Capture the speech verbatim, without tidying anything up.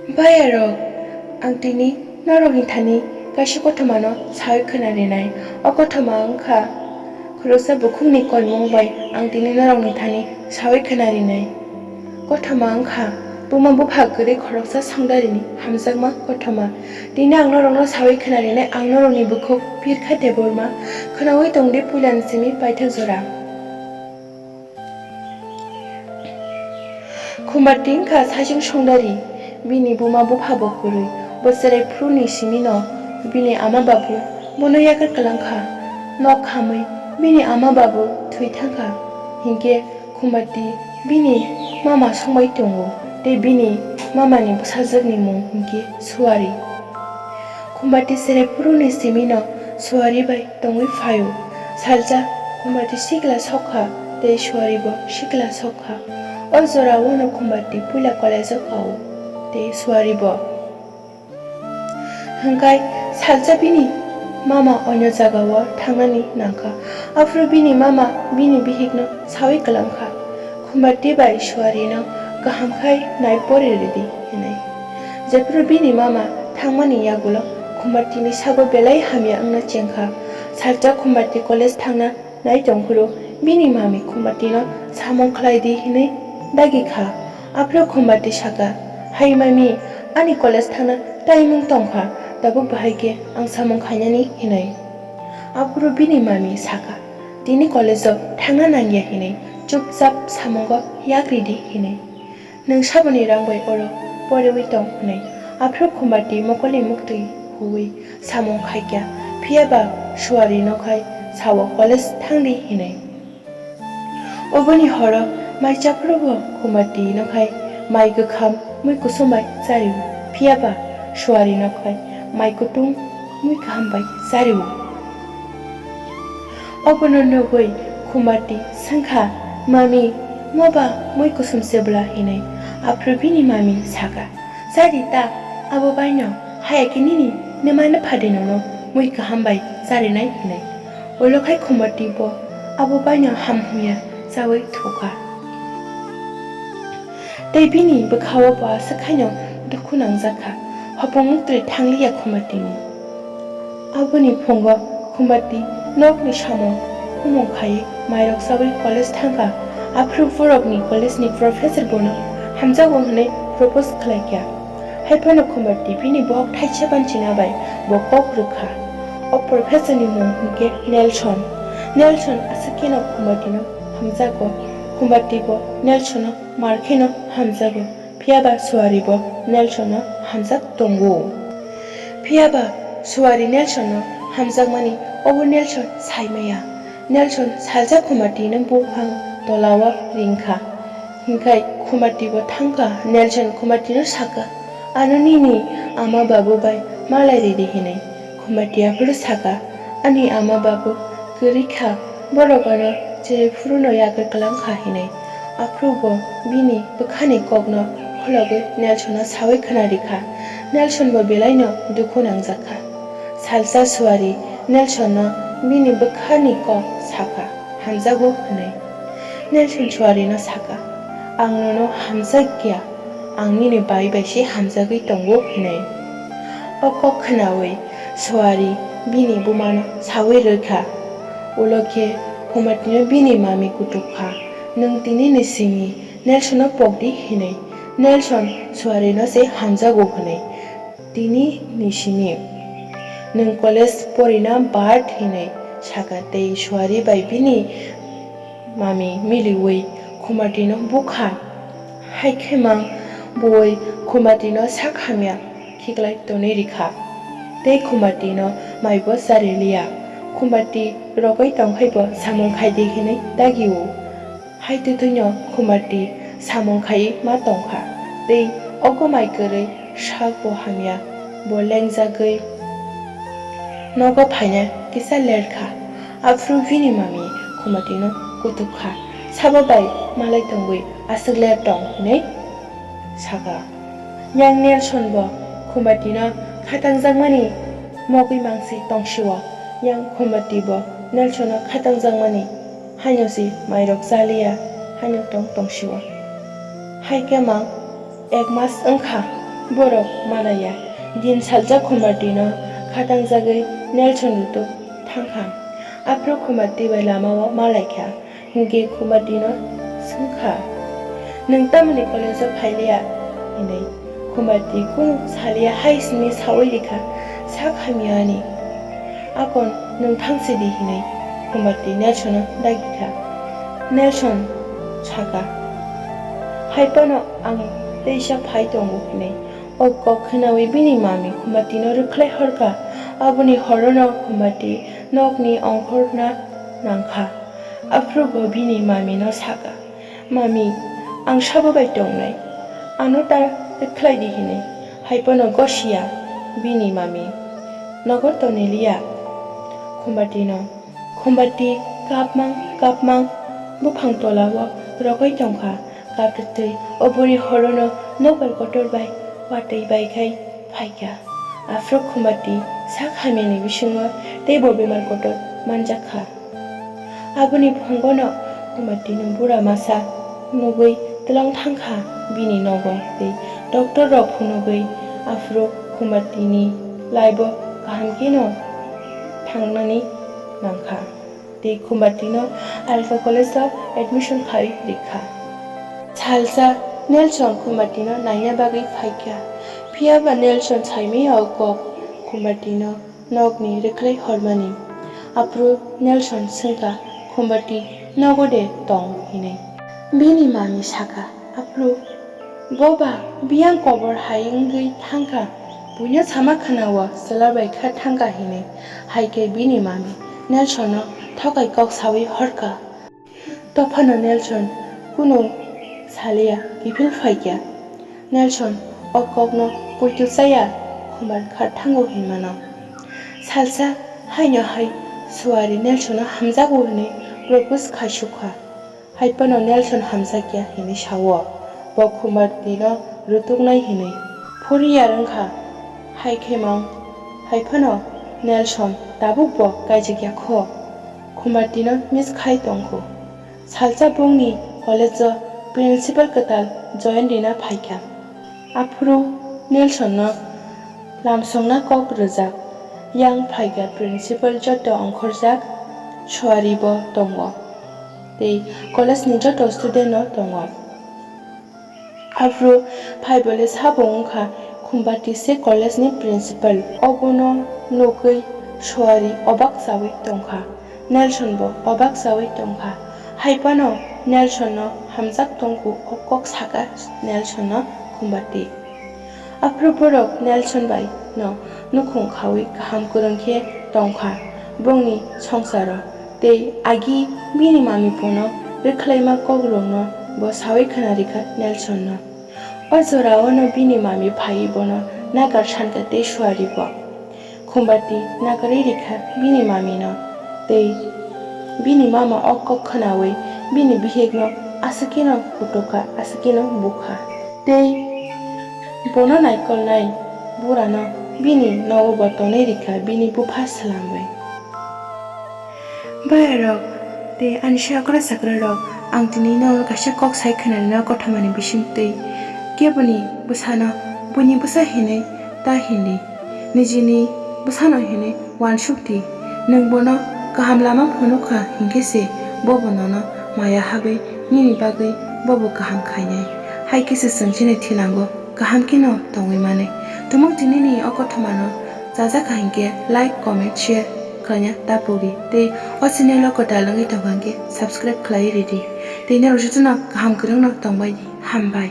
Bayarok, ang tini norokni thani kaisa kothomano sawi khwna rinai. O kothoma wngkha khoroksa bukhukni koimung bai ang tini norokni thani sawi khwna rinai. Kothoma wngkha buma bupha kwrwi khoroksa songdarini hamjakma kothoma. Tini ang norokno sawi khwna rinai, ang norokni bukhuk Pirkha Debbarma. Khwnawi tongdi puilani simi paithak jora. Khumbarti wngkha saichung songdari, bini buma bupha bo kwrwi. Bo chwrai phuruni simino bini ama babu bono yakar kwlangkha. Nok khamwi bini ama babu thwi thangkha. Hinkhe Khumbarti bini mama songbai tongo, tei bini mamani bwsajwkni mung hinkhe Suari. Khumbarti chwrai phuruni simino Suari bai tongwi phaio. Salsa Khumbarti sikla sokha tei Suari bo sikla sokha. O jorao no Khumbarti puila college-o kao tei Suari bo. Hwnkhai salsa bini mama oino jagao thangnani nangkha. Aphuru bini mama bini bihikno sawi kwlangkha, Khumbarti bai Suarino kaham khai nai pori ridi hinwi. Jephuru bini mama thangmani yagulo Khumbartini sago belai hamya wngna chengkha. Salsa Khumbarti college thangna nai tongphuru bini mami Khumbartino samung khlai di hinwi dagi kha. Aphuru Khumbarti saka, "Hai mami, ani college thangna taimung tongkha, tabuk bahai khe ang samung khainani," hinwi. Aphuru bini mami saka, "Tini college-o thangna nangya hinwi chupchap samungo yak ridi," hinwi. "Nwng saboni rang bai oro poriwi tong," hwnwi aphuru Khumbarti mokolni muktwi huwi samung khaikha, phiya ba Suari nokhai sao college thangdi hinwi. Oboni horo mai chaphurubo Khumbarti nokhai mai kwkham mui kusom bai chario, phiya ba Suari nokhai mai kutung mui kaham bai chario. Obono nugwi Khumbarti swngkha, "Mami, moba mui kusom se bwla?" hinwi. Aphuru bini mami saka, "Chari ta, abo baino, haya khe nini nwma nw phade nono mui kaham bai charinai," hinwi. Ulo khai Khumbarti bo abo baino ham hwnwi chawi thukha. Tei bini bwkhao bo aswk haino dukhu nangjakha, hopong muktwi thangliya Khumbartini. Aboni phungo Khumbarti nokni samung humung khaiwi mairok chawi college thangkha. Aphuru borokni college-ni professor bono hamjago hwnwi propose khlaikha. Haiphano Khumbarti bini bohok thaisa banchina bai bo kok rwkha. O professor-ni mung hwnkhe Nelson. Nelson aswk kheno Khumbartino hamjago. Khumbarti bo Nelson-no mar kheno hamjago, phiya ba Suari bo Nelson-no hamjak tongo. Phiya ba Suari Nelson-no hamjakmani obo Nelson sai maya. Nelson salsa Khumbartino buphang tolao ringkha. Hinkhai Khumbarti bo thangkha, Nelson Khumbartino saka, "Ano nini ama babu bai malai ridi," hinwi. Khumbarti aphuru saka, "Ani ama babu kwrwi kha, borok ano chwrai phuruno yakarwi kwlang kha," hinwi. Aphuru bo bini bwkhani kokno kholobwi Nelson-no sawi khwna rikha. Nelson bo belaino dukhu nangjakha. Salsa Suari Nelson-no bini bwkhani kok sakha, "Hamjago," hwnwi. Nelson Suarino saka, "Ang nono hamjak ya, ang nini bai bai se hamjagwi tongo," hwnwi. O kok khwnawi Suari bini bumano sawi rwkha. Ulo khe Khumbartino bini mami kutuk kha, "Nwng tinini simi Nelson-no pokdi," hinwi. Nelson Suarino se hamjago hwnwi. Tini ni simi nwng college porina bad hinwi saka tei Suari bai bini mami miliwi Khumbartino bukha. Hai khe mang bui Khumbartino sak hamya khiklai tonwi rikha. Tei Khumbartino maibo chari liya. Khumbarti rogwi tongkhaibo samung khaidi hinwi dagio. Hai twtwino Khumbarti samung khaiwi ma tongkha, tei ogo mai kwrwi sak bo hamya, bo lengjagwi nogo phaina kisa lerkha. Aphuru bini mami Khumbartino kutuk kha, "Sabo bai malai tongwi aswk ler tong?" hinwi saka. Yang Nelson bo Khumbartino khatangjakmani mogwi mangsi tongsio. Yang Khumbarti bo Nelson-no khatangjakmani haino se mairok chaliya, haino tong tongsio. Hai khe mang ek mas wngkha, Borok malaya. Din salsa Khumbatino khatangjagwi Nelson rutuk thangkha. Aphuru Khumbati bai lamao malaikha, hinkhe Khumbatino swngkha, "Nwng tamoni college-o phailiya?" hinwi. Khumbati kunu saliya hai simi saui rikha, "Sak hamya ani." "Akon nwng thangsi di," hinwi Khumbati Nelson-no dagikha. Nelson saka, "Hai phano ang teisa phai tongo," hinwi. O kok khnaui bini mami Khumbatino rwkhlai horkha. Aboni horono Khumbati nokni ongkhorna nangkha. Aphuru bo bini mamino saka, "Mami, ang sabo bai tongnai, ano ta rwkhlai di," hinwi. Hai phano gosiya bini mami nogo toniliya Khumbatino. Khumbati kapmang kapmang buphang tolao rogwi tongkha. Kaprwtwi o buri horono nokbar kotor bai watwi bai khai phaikha. Aphuru Khumbati sak hamyani bisingo teibo bemar kotor manjakha. Aboni phungono Khumbatino bura masa nugwi twlang thangkha bini nogo tei doctor rok phunugwi aphuru Khumbatini laibo kaham kheno thangnani nangkha. Tei Khumbatino Alpha College-o admission khai rikha. Salsa Nelson Khumbatino naina bagwi phaikha. Phiyaba Nelson saimaya o kok Khumbatino nokni rwkhlai hormani. Aphuru Nelson swngkha, "Khumbati nogo de tong?" hinwi. Bini mami saka, "Aphuru bo ba biyang kobor hai wngwi thangkha, buino sama khwnao chwla bai kha thangkha," hinwi. Hai khe bini mami Nelson-no thokai kok saui horkha. Tophano Nelson kunu saliya, kiphil phaikha. Nelson o kokno poito chaya, khumbar kha thango hinmano. Salsa haino hai suari Nelson-no hamjago hwnwi propose khaisukha. Hai phano Nelson hamjakya hinwi sao, bo Khumbatino rutuknai hinwi. Phuriyar wngkha, hai khe mang, hai phano Nelson tabuk bo kaijakya kho, Khumbatino miss khai tongkho. Salsa bongni college-o principal kwtal join rina phaikha. Aphuru Nelson-no lamsongna kok rwjak, yang phaikha principal joto ongkhorjak suari bo tongo, tei college-ni joto student-no tongo. Aphuru phaibole sabo wngkha Khumbati se college-ni principal. Obono nugwi suari obak chaui tongkha. Nelson bo obak chaui tongkha. Hai phano Nelson-no hamjak tongkhu o kok saka Nelson-no Khumbati. Aphuru borok Nelson bai no nukhung khaui kaham kwrwng khe tongkha bongni songsaro. Tei agi bini mami bono rwkhlaima kokrokno bo saui khna rikha Nelson-no. O jorao no bini mami phaiwi bono nagar sankha tei suari bo. Khumbati nagarwi rikha bini mamino, tei bini mama o kok khnaui bini bihikno aswkeno kutukha, aswkeno bukha. Tei bono naikolnai burano bini nogo bo tonwi rikha bini bupha swlamwi. Bayarok tei ani sakra sakrarok, ang tini nono kaisa kok sai khwnarino kothomani bisingtwi. Keboni bwsano buini bwsa hinwi ta hindi, nijini bwsano hinwi uansukdi. Nwng bono kaham lama phunukha hinkhe se bobo nono maya habwi nini bagwi bobo kaham khainai. Hai khe se chwng chini thilango kaham kheno tongwi mani. Tumung tinini o kothomano chajakha hinkhe like, comment, share khlaina ta pokdi. Tei o channel o kwtal wngwi tongkha hinkhe subscribe khlaiwi ridi. Tei norok jotono kaham kwrwngno tongbaidi. Hambai.